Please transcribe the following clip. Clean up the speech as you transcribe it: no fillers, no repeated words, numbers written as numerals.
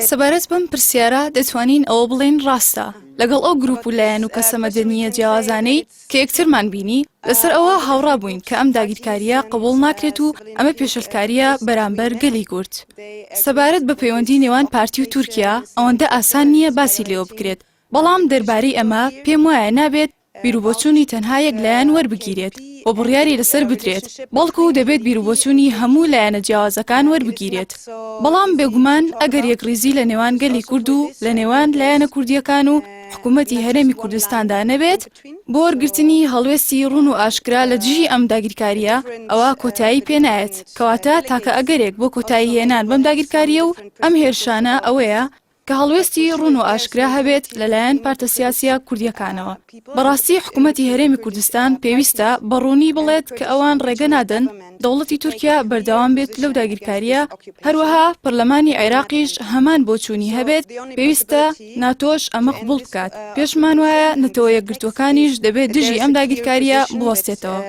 سەبارەت بەم پرسیارە دەتوانین ئەوە بڵێین ڕاستە، لەگەڵ ئەو گروپ و لایەن و کەسە مەدەنییە جیاوازانەی کە یەکترمان بینی، لەسەر ئەوە هاوڕا بووین کە ئەم داگیرکارییە قبوڵ ناکرێت و ئەمە پێشێلکارییە بەرامبەر گەلی کورد. سەبارەت بە پەیوەندی نێوان پارتی و تورکیا، ئەوەندە ئاسان نییە باسی لێوە بکرێت، بەڵام دەربارەی ئەمە پێموایە نابێت بیروبۆچوونی تەنها یەک لایەن وەربگیرێت و بڕیاری لەسەر بدرێت، بەڵکو دەبێت بیروبۆچوونی هەموو لایەنە جیاوازەکان وەربگیرێت. بەڵام بێگومان ئەگەر یەکڕیزی لە نێوان گەلی کورد و لە نێوان لایەنە کوردییەکان و حکوومەتی هەرێمی کوردستاندا نەبێت بۆ وەرگرتنی هەڵوێستی ڕوون و ئاشکرا لە دژی ئەم داگیرکارییە، ئەوا کۆتایی پێ نایەت. کەواتە تاکە ئەگەرێک بۆ کۆتاییهێنان بەم داگیرکارییە و ئەم هێرشانە ئەوەیە کە هەڵوێستی ڕوون و ئاشکرا هەبێت لەلایەن پارتە سیاسییە کوردییەکانەوە. بەڕاستی حکومەتی هەرێمی کوردستان پێویستە بە ڕوونی بڵێت کە ئەوان ڕێگە نادەن دەوڵەتی تورکیا بەردەوام بێت لەو داگیرکارییە، هەروەها پەرلەمانی عێراقیش هەمان بۆچوونی هەبێت، پێویستە ناتۆش ئەمە قبوڵ بکات، پێشمان وایە نەتەوە یەکگرتووەکانیش دەبێت دژی ئەم داگیرکارییە بوەستێتەوە.